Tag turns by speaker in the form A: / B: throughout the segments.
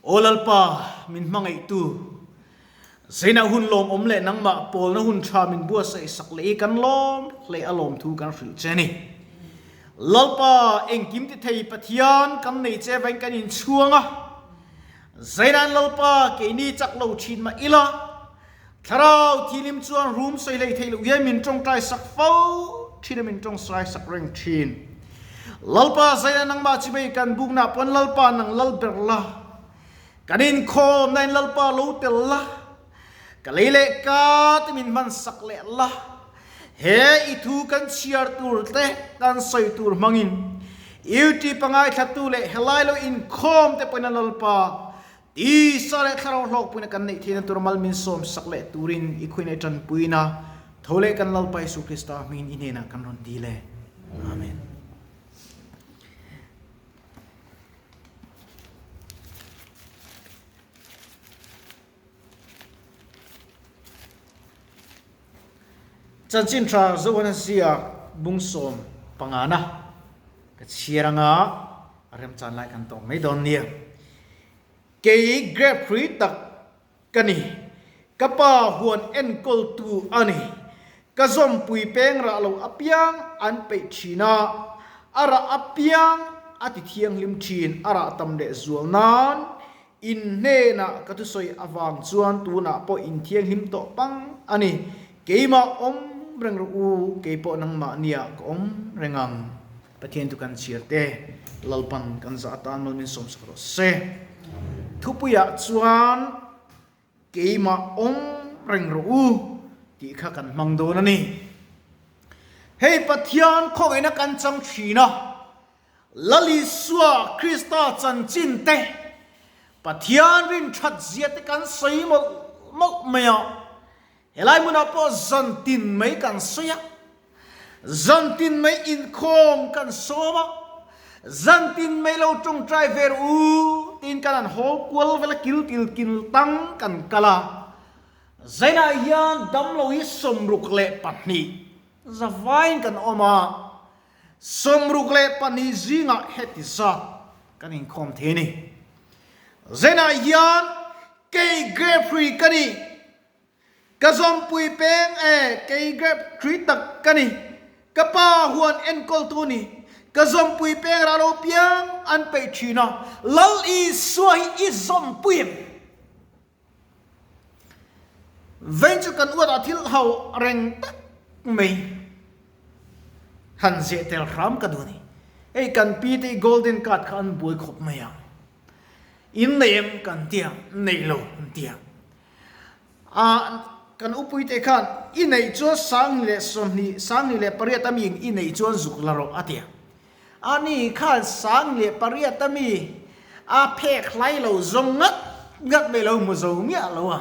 A: Aw Lalpa, min hmangaihtu, Zeinah hun lawmawm leh nangmah pawlna hun tha min buatsaih sak leh i kan lawm hle a lawmthu kan hrilh che a ni. Lalpa, engkim ti thei Pathian kan nei che vain kan inchhuang a. Zeinan Lalpa, keini chak lo thin mah ila, Thlarau thilim chuan rum sawi hlei theih loh hian min tawngtai sak fo thin a, min tawngsai sak reng thin. Lalpa, Zeinan nangmah chibei kan bukna pawn Lalpa nang lal ber la. Kan inkhawm nain Lalpa lo tel la, ka lei leh ka te min hman sak leh la, he i thu kan chhiar tur te kan sawi tur hmangin UT pangai thlatu leh helai lo inkhawm te pawhin a Lalpa tisa leh thlarau hlawkpuina kan neih theihna tur mal min sawm sak leh turin i khuaina i tanpuina tho leh kan Lalpa Isu Krista hmingin i hnenah kan rawn dil e. Amen. Chanchin tha Zohana ziak bung 15na ka chhiar anga a remchan lai kan tawk mai dawn nia. Kei grape hrui tak ka ni. Ka pa huan enkawltu a ni. Ka zawmpui peng rah lo apiang an peih thin a, a rah apiang a ti thianghlim thin, a rah tam leh zual nan in hnenah ka thusawi avang chuan tunah pawh in thianghlim tawh pang a ni. Keimah awm reng rawh u, kei pawh nangmah nia ka awm reng ang. Pathian tu kan chhiar te Lalpan kan zah atan mal min sawmsak rawh se. Thupuiah chuan keimah awm reng rawh u tih kha kan hmang dawn a ni. Hei Pathian khawngaihna kan chang thin a, Lal Isua Krista chanchin te, Pathian rin that zia te kan sawi mawlh mawlh mai a. Helai hmunah pawh zan tin mai kan sawi a, zan tin mai inkhawm kan sawm a, zan tin mai lo tawngtai ve rawh u tiin kan han hawl kual vel a, kil til kil tang kan kal a. Zainah hian damlo hi 62 zavaiin kan awm a, 62 zingah heti zat kan inkhawm thei a ni. Zainah hian kei grape hrui ka ni. Ka zawmpui peng e, kei grape hrui tak ka ni. Ka pa huan enkawltu ni. Ka zawmpui peng rah lo piang an peih thin a. Lal Isua hi i zawmpui em? Vei chu kan uatah thil ho reng tak mai han zeh tel hram ka duh a ni. Hei kan pi te i golden card kha an buai khawp mai ang. In nei em kan tia, nei lo an tia. A kan upui te khan i neih chuan 1020, 18 ami i neih chuan zuk la rawh a tia. Ani khan 1008 ami a phek hlai lo zawng ngat ngat mai lo hmu zo miah lo a.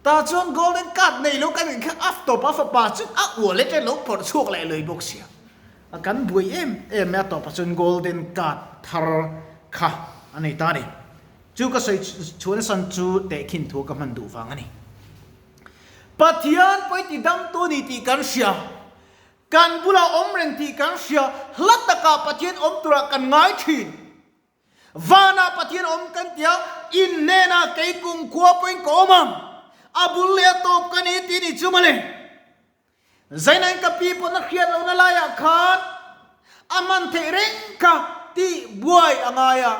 A: Tah chuan golden card nei lo kan in kha a tawp a fapa chu a ual e ṭe lo phawrh chhuak leh lui bawk sia. A kan buai em em mai a tawpah chuan golden card thar kha a nei ta a ni. Chu ka sawi chhuahna san chu tehkhin thu ka hman duh vang a ni. Pathian pawi ti damtu a ni tih kan hria. Kan bulah awm reng tih kan hria. Hla takah Pathian awm turah kan ngai thin. Vanah Pathian awm kan tia, in hnenah kei kumkhua pawhin ka awm ang. A bul leh a tawp ka ni tih ni chu mawle. Zainain ka pi pawn a hriat lohna laiah khan a hman theih reng kha tih buai a ngai a.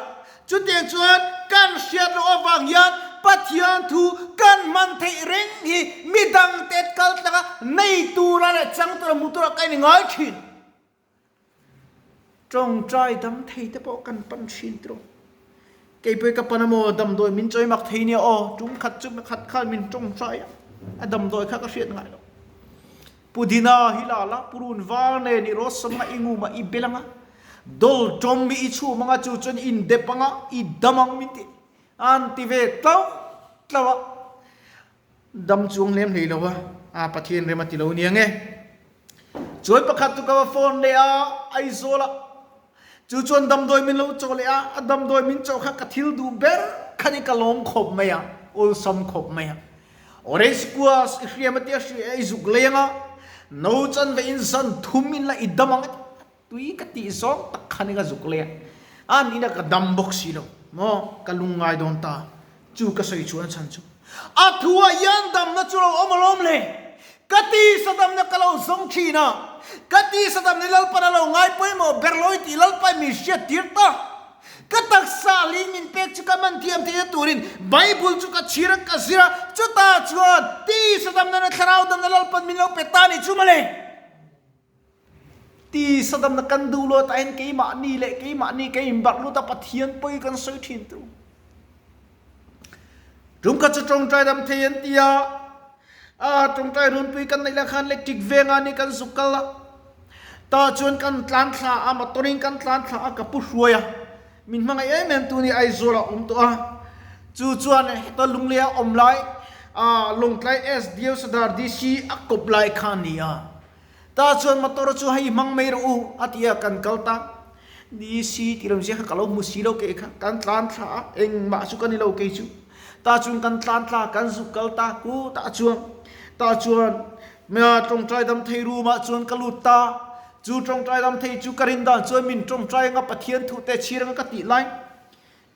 A: Chutiang chuan kan hriat loh avang hian Pathian thu kan hman theih reng hi midangte kal tlanga nei tura leh chang tura hmu tura ka in ngai thin. Tawngtai dam thei te pawh kan pan thin tiraw. Keipawh ka pan amaw damdawi min chawi mak thei nia aw, tum khat chu khat khan min tawngtai a, a damdawi kha ka hriat ngai lo. Pudina hi la la, purun var nen i rawt anga i ngum a i bel anga, dol tawm hi i chhum anga chu chuan i indep anga i dam ang min ti an ti ve tlauh tlauh a. Dam chuang lem hlei lo a, a Pathian rem a ti lo nia nge. Chuan pakhat chu ka va phone leh a, Aizawl a. Chu chuan damdawi min lo chawh leh a, a damdawi min chawh kha ka thil duh ber kha ni ka lawm khawp mai a, awlsam khawp mai a. Orange squash i hriam a tia hria i zuk lei anga, no chan ve in zan thum in la i dam ang a ti. Tui ka tih zawng tak kha ni ka zuk lei a, an ina ka dam bawk si lo. maw ka lungngai dawn ta. Chu ka sawi chhuahna chhan chu a thuah hian damna chu lo awm alawm le. Ka tisa damna ka lo zawng thin a, ka tisa damna hi Lalpan a lo ngai pawimawh ber lo i tih Lalpain min hriat tir ta. Ka taksa ling min pek chu ka man thiam theihna turin Bible chu ka chhir a, ka zir a, chutah chuan tisa damna leh thlarau damna Lalpan min lo pe ta ni chu mawle. Tisa damna kan duh luat ah hian keimahni leh keimahni kan inbarh lut a, Pathian pawi kan sawi thin tur. Tumkhat chu tawngtai dam thei an ti a, a tawngtai runpui kan neih lah khan electric vengah ni kan zuk kal a, tah chuan kan tlan thla a, motor in kan tlan thla a, ka pu hruai a, min hmangaih em em tu ni Aizawl ah awm tawh a, chu chuan heta Lungleia awm lai ah Lawngtlai SDO Sadar DC a kawp lai kha a ni a. Tah chuan motor chu hei hmang mai rawh u a ti a, kan kal ta. DC tih lo zia kha ka lo hmu si lo kei kha, kan tlan thla a, engmah chu ka ni lo kei chu. Tah chuan kan tlan thla, kan zuk kal ta ku tah chuan, tah chuan tawngtai dam thei room ah chuan ka lut ta. Chu tawngtai dam thei chu ka rin dan chuan min tawngtai anga Pathian thu te chhir anga ka tih lai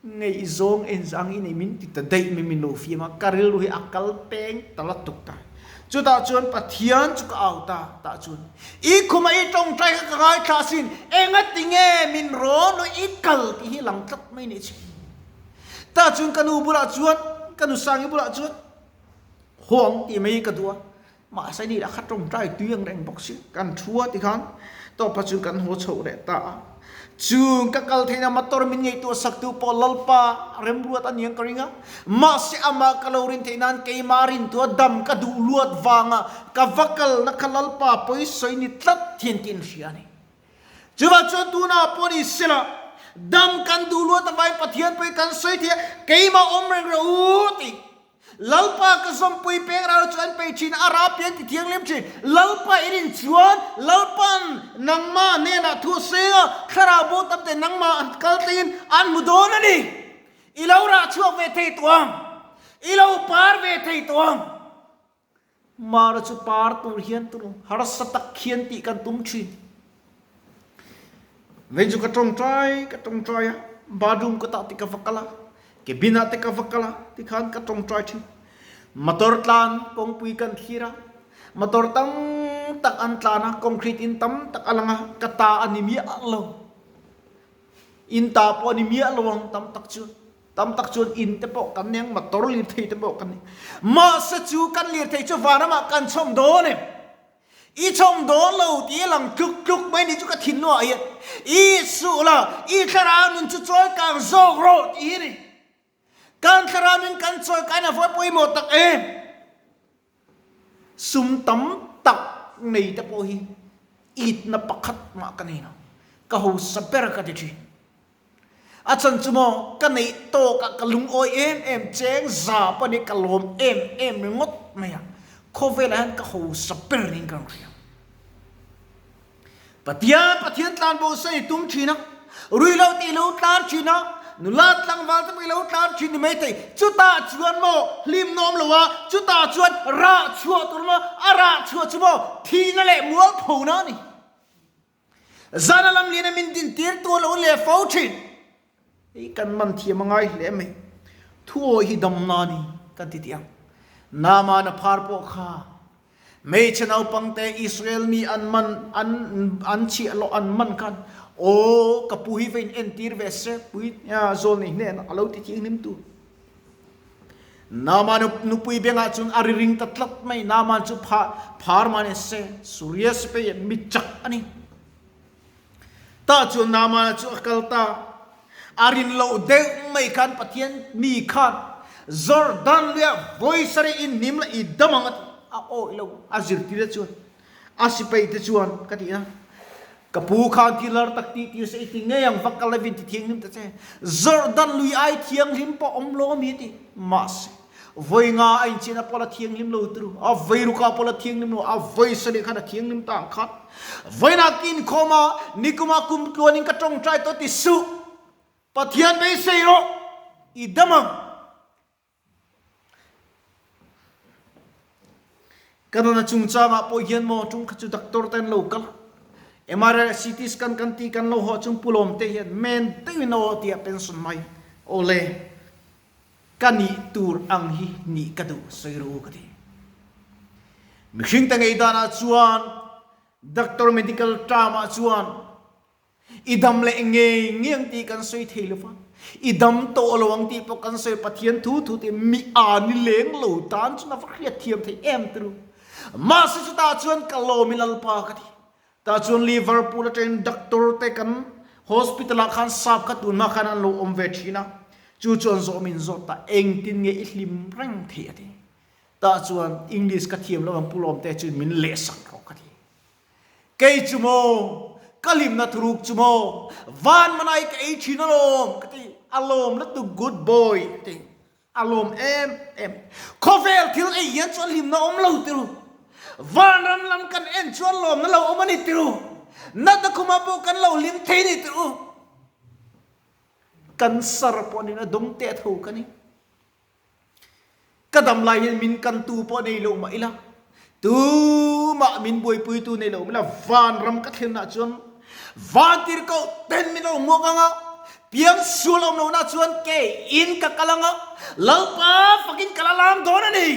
A: Ngaihzawng enzang i nei min ti ta daih mai min lo fiam a, ka rilru hi a kal peng ta la tuk ta. Chutah chuan Pathian chu ka au ta, tah chuan i khumah i tawngtai kha ka ngaithla asin, engati nge min rawn u i kal tih hi lang tlat mai nih che. Tah chuan ka nu bulah chuan, ka nu Sangi bulah chuan huang tih mai hi ka duh a, mahse ni lah kha tawngtai tui ang reng bawk si, kan thu a tikhan tawpa chu kan haw chhoh leh ta a. Chung ka kal theihna motor min ngaihtuah sak tu pawh Lalpa remruat a niang ka ring a, mahse amah ka lo rin theih nan keimah rintua dam ka duh luat vanga ka va kalna kha Lalpa pawi sawi ni tlat hian ka inhria a ni. Chuvang chuan tunah pawh ni sela dam kan duh luat avangin Pathian pawi kan sawi thei a, keimah awm reng rawh u tih. Lalpa ka zawmpui peng ral chu an pei thin a, a râ pian ti thianghlim thin. Lalpa i rin chuan Lalpa'n nangmah hnenah thu a seng a, thlarau bo tam te nangmah an kal tlein an hmu dawn a ni. I lo rah chhuak ve thei tawh ang. I lo par ve thei tawh ang. Mara chu par tur hian tur harsa tak hian tih kan tum thin. Vei chu ka tawngtai ka tawngtai a, bathroom ka tah te ka va kal a, cabin ah te ka va kal a tikhan ka tawngtai thin. Motor tlan kawngpui kan thlir a, motor tam tak an tlan a, concrete in tam tak a lang a, ka ta a ni miah lo. In ta pawh a ni miah lo ang tam tak chu. Tam tak chuan in te pawh kan nei ang, motor lirthei te pawh kan nei. Mahse chu kan lirthei chu vanramah kan chhawm dawn em? I chhawm dawn lo tih a lang tluk tluk mai ni chu ka thinlungah hian i suh la, i thlarau nun chu chawi kang zawk rawh tih hi a ni. Kan thlarau nun kan chawi kain a vawi pawimawh tak em? Sum tam tak nei te pawh hi itna pakhat mah ka nei lo, ka hausa ber ka ti thin. A chan chu maw ka neih tawk ah ka lungawi em em cheng za pawh ni ka lawm em em ringawt mai a, khawvel ah hian ka hausa ber niin ka rawn hria. Pathian Pathian tlan bo sa i tum thin a, rui lo tih lo tlan thin a, nula tlangval te pawh i lo tlan thin ni maithei, chutah chuan maw hlim nawm lo a, chutah chuan rah chhuah tur maw a rah chhuah chu maw thihna leh mualphona a ni. Zana lam liana min din tir tu a lo leh fo thin. Hei kan man thiam a ngai hle mai. Thu awi hi damna a ni kan ti tih ang. Naamana phar pawh kha hmeichhe naupangte Israel mi an man an an chhiah loh an man khan aw ka pu hi va in entir ve se pui zawl nei hnenah a lo ti thianghlim tu. Naaman nupui bengah cun a ri ring ta tlat mai. Naaman cu phar man in seh, Suria sipai ah mi cak a ni. Tah cun Naaman cu a kal ta. A rin lo deuh mai khan Pathian mi khan Jordan lui ah voi sarih in hnim la i dam ang a ti. A awih lo. A zirtir te chuan A sipai te chuan ka ti a, Ka pu khan thil har tak tih tir se i ti ngei ang, va kal lovin ti thianghlim ta che. Jordan lui ai thianghlim pawh awm lo ami a ti. Mahse, vawi nga a inchhiat a pawh la thianghlim lo turu, a vawi ruka pawh la thianghlim lo, a vawi sarih khan a thianghlim ta ang khan. Vawiinah ka inkhawm a, nikumah kum tluanin ka tawngtai tawh ti suh. Pathian beisei rawh, i dam ang. Ka nuna chungchangah pawh hian maw tum kha chu doctor te an lo kal a, MRI leh CT scan kan tih kan lo hawh chung Pu Lawmte hian men deuhin a aw tia pension mai. Awle, ka nih tur ang hi nih ka duh sawi rawh u ka ti. Mihringte ngeidanah chuan doctor medical term ah chuan I dam leh ngei ngei ang tih kan sawi thei lo va, i dam tawh lo ang tih pawh kan sawi Pathian thu thu tih mi a ni leng lo tan chuan a va hriat thiam thei em turu. Mahse chutah chuan ka lawm i Lalpa ka ti. Tah chuan Liverpool atangin doctor te kan hospital ah khan sap kha tun hma khan an lo awm ve thin a, chu chuan zawh min zawt ta engtin nge i hlim reng thei a ti. Tah chuan English ka thiam lo ang Pu Lawmte chuan min lehsak rawh ka ti. Kei chu maw, ka hlimna thuruk chu maw, van manai ka ei thin alawm ka ti, a lawm lutuk good boy ka ti, a lawm em em. Khawvel thil ei hian chuan hlimna awm lo tiru, vanram lam kan en chuan lawmna lo awm a ni tiru, natna khumah pawh kan lo hlim thei a ni tiru. Cancer pawh nen a dawng teh tho ka ni. Ka dam lai hian min kantu pawh nei lo mah ila, tumah min buaipuitu nei lo mah ila, vanram ka thlenah chuan vantirhkoh ten min lo hmuak ang a, piang sual awm lohna chuan ke in ka kal ang a, Lalpa fakin ka la lam dawn a ni.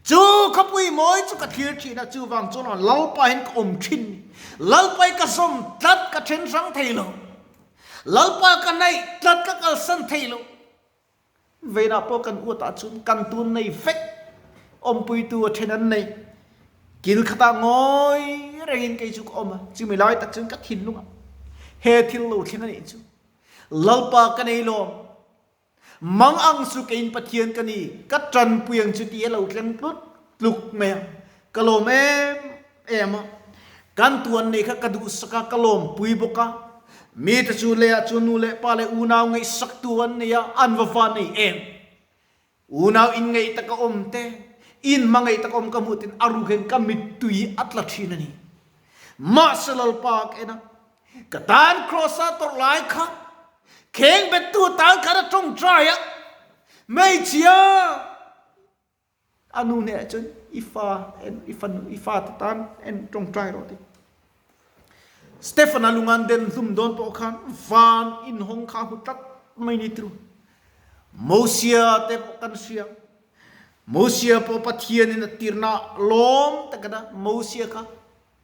A: Chu khawpui mawi chu ka thlir thin a, chuvang chuan Lalpa hian ka awm thin ni. Lalpa hi ka zawm tlat, ka then hrang thei lo. Lalpa ka naih tlat, ka kalsan thei lo. Veinah pawh kan uatah chuan kan tun nei vek, awmpuitu a then an nei. Kil khatah ngawi rengin kei chu ka awm a, chumi lai tak chuan ka thinlung a, he thil lo thleng a nih chu. Lalpa ka nei lawm, mang ang chu keiin Pathian ka ni, ka tanpui ang chu tih a lo thleng tlut tluk mai a, ka lawm em em a, kan tuan nei kha ka duhsak a, ka lawmpui bawk a, mite chu leiah chuan nu leh pa leh unau ngaihsaktu an nei a, an va va nei em? Unau inngeih taka awm te, inhmangaih taka awm ka hmuh tin a ruk hian ka mittui a tla thin a ni. Mahse Lalpa ka en a, ka tan Kraws-a tawrh lai kha kheng bettu tan khan a tawngtai a, Hmeichhia! A nu hnenah chuan i fa en i fanu i fate tan en tawngtai rawh ti. Stefan-a lungan den hlum dawn pawh khan van inhawng kha a hmu tlat mai ni tru. Mosia te pawh kan hria. Mosia pawh Pathianin a tirna lawm tak a Mosia kha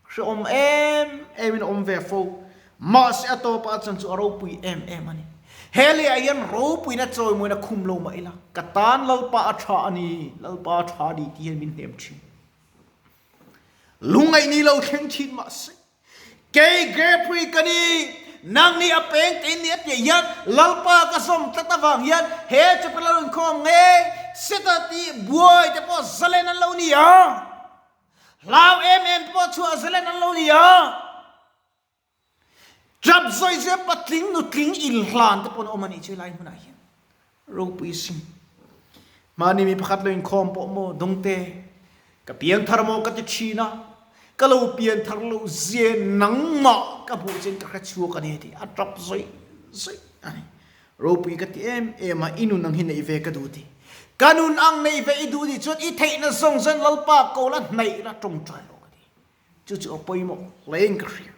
A: Hrehawm em em in a awm ve fo. Mahse a tawpah chuan chu a ropui em em a ni. He leiah hian ropuina chawimawina khum lo mah ila, ka tan Lalpa a tha a ni, Lalpa a tha a ni tih hian min hnem thin. Lungngaih ni lo thleng thin mahse, kei Grepri ka ni, nang ni a peng tein ni a tih hian Lalpa ka zawm tlat avang hian he chapel a rawn khawm ngei, Seta tih buai te pawh zalen an lo ni a. Hlau em em pawh chhuah zelen an lo ni a. Ṭap zawi zawi patling nutling inhlan te pawh an awm a nih chu helai hmunah hian. Ropui sin. Mahni mi pakhat lo inkhawm pawh maw dawngte ka piang thar maw ka ti ṭhin a, ka lo pian thar loh zia nangmah ka hmuh chuan ka hre chhuak a ni a ti. A ṭap zawi zawi a ni. Ropui ka ti em em a, i nun ang hi neih ve ka duh ti. Ka nun ang neih ve i duh nih chuan i theihna zawng zawng Lalpa ko la hnaih la tawngtai rawh ka ti. Chu chu a pawimawh hle in ka hria.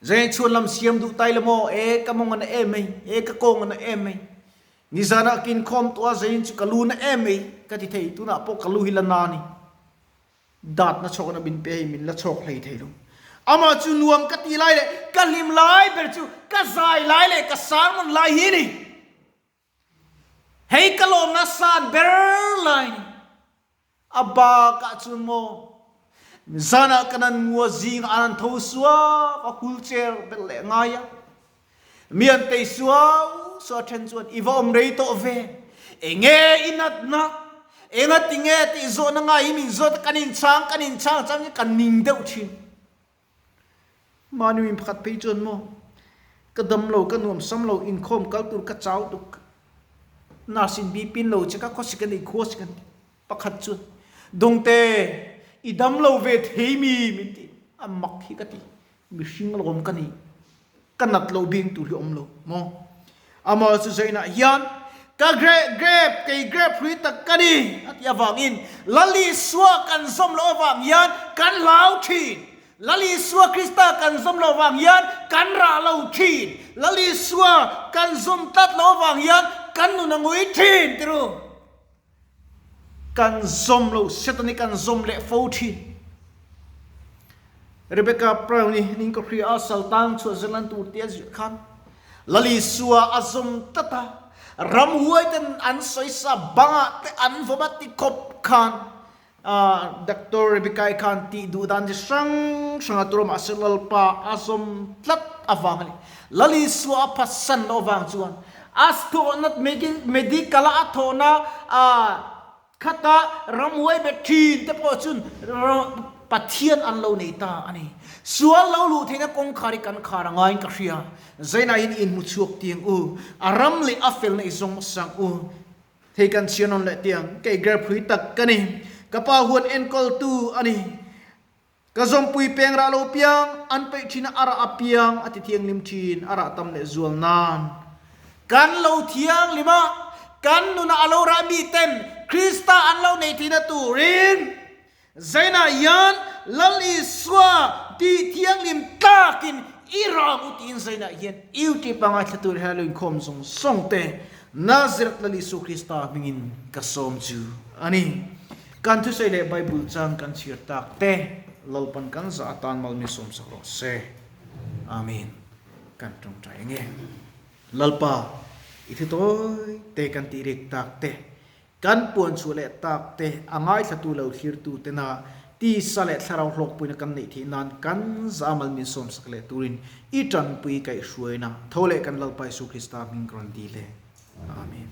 A: Zeng chhuan lam siam duh tai la maw, e ka mawng a na em mai, e ka kawng a na em mai. Nizanah kin khawm tawh a zein chu ka lu na em mai ka ti thei, tunah pawh ka lu hi la na a ni. Dat na chhawkna min pe hi min la chhawk hlei thei lo. Amah chu nuam ka ti lai leh ka hlim lai ber chu ka zai lai leh ka sermon lai hi a ni. Hei ka lawmna san ber lai a ni. A bakah chuan maw zanah kan an mua zingah an an tho suau a wheelchair belh leh ngai a. Mi an tei suau suau then chuan i va awm rei tawh ve, enge i natna, enga tinge tih zawhna ngai hi min zawt a, kan inchhang kan inchhang chang hi kan ning deuh thin. Mahni min pakhat phei chuan maw ka dam lo, ka nuam sam lo, inkhawm kal tur ka chau tuk, nurse in bipin lo che ka khawsik a nei khuasik a ni pakhat chuan Dawngte i dam lo ve thei mi min ti, a mak hi ka ti, mihring alawm ka ni. Ka nat lo bing tur hi awm lo maw? Amah chu zainah hian, Ka grep, kei grep hlui tak ka ni, a ti avangin Lal Isua kan zawm loh avang hian kan hlau thin. Lal Isua Krista kan zawm loh vang hian kan rah lo thin. Lal Isua kan zawm tlat loh avang hian kan nun a ngui thin ti ru. Kan zawm lo Satan hi kan zawm leh fo thin. Rebecca Brown hi ning ka hria a saltang chhuah zelan tur tia zir khan Lal Isua a zawm tlat a, ramhuai ten an sawisa bangah te an vawm a ti khawp khan Doctor Rebecca-i khan tih duh dan chi hrang hrang a tur a, mahse Lalpa a zawm tlat avang a ni. Lal Isua a phatsan loh avang chuan a thawhna medical a a thawhna khata ramhuai bet thin te pawh chun Pathian an lo nei ta a ni. Sual lo luh theihna kawngkhar hi kan khar a ngaiin ka hria. Zainahin inhmu chhuak tiang u, a ram leh a felna i zawng hmasang u. Thei kan chhiar nawn leh tiang, kei Gerphui tak ka ni. Ka pa huan enkawltu a ni. Ka zawmpui peng rah lo piang, an peih thin a, a rah a piang, a ti thianghlim thin, a rah tam leh zual nan. Kan lo thianghlim a, kan nunah a lo rah miten Krista an lo nei theihna turin Zainah hian Lal Isua tih thianghlim tlakin i rang u tiin Zainah hian YouTube a ngaithla tur hian a lo inkhawm zawng zawng te Nazareth Lal Isu Krista hmingin ka sawm chu a ni. Kan thusawi leh Bible chang kan chhiar tak te Lalpan kan zah atan mal min sawmsak rawh se. Amen. Kan tawngtai ange. Lalpa, i thu tawi te kan tih rik tak te Kan puan chhuah leh tak te, a ngaithlatu lo thlirtu tena tisa leh thlarau hlawkpuina kan neih theih nan kan zamal min sawmsak leh turin i tanpui kaihhruaina tho leh kan Lalpa Isu Krista hming ka rawn dil e. Amen.